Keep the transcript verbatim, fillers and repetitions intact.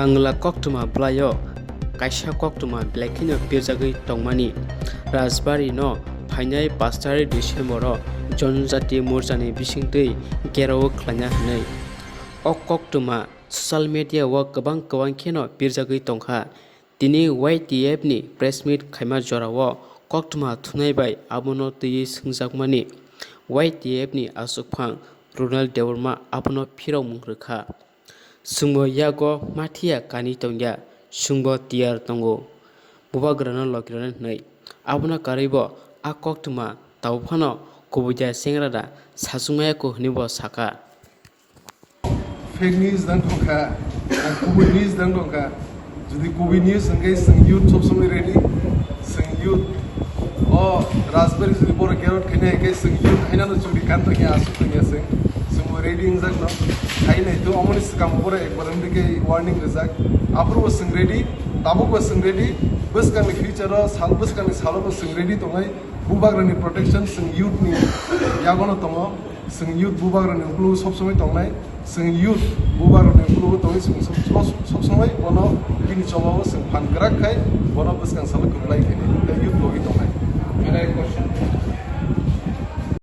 Bangla koktwma bwlaio kaisa koktwma belai kheno pirjagwi tongmani. Rajbari no phainai pash tarik December o Jonojati morjani bisingtwi gherao khlaina hwnwi. O koktwma social media o kwbang kwbang kheno pirjagwi tongkha. Tini Y T F ni press meet khaima jorao koktwma thumnai bai abono twiwi swngjakmani Y T F ni achukphang Ronald Debbarma abono phirokmung rwkha. Chwngbo yago mathiya kani tongya, chwngbo tiyar tongo. Bubagrano logirano hwnwi. Abono karwibo a koktwma tabuk phano kubui da chengra da sachukmaya kho hwnwi bo sakha. Fake news dang tongkha, kubui news dang tongkha. Jodi kubui news hwnkhe chwng youth sob somoi ready, chwng youth. O Rajbari jodi borok gerot khaina hai khe chwng youth hainano churi kan tongya, aswk tongya chwng. Chwngbo ready wngjak no. Hai nai to omoni swkang borok ekbar wngdi khe warning rijak. Aphuru bo chwng ready, tabuk bo chwng ready. Bwskangni future o sal, bwskangni salo bo chwng ready tongnai. Bubagrani protection chwng youth ni yagono tongo. Chwng youth bubagrani ukulugo sob somoi tongnai. Chwng youth bubagrani ukulugo tongwi chwng sob, sob, sob somoi bono bini chobao chwng phan kwrak khai bono bwskang salo kwplai khainai tei youth logi tongnai. Can I question?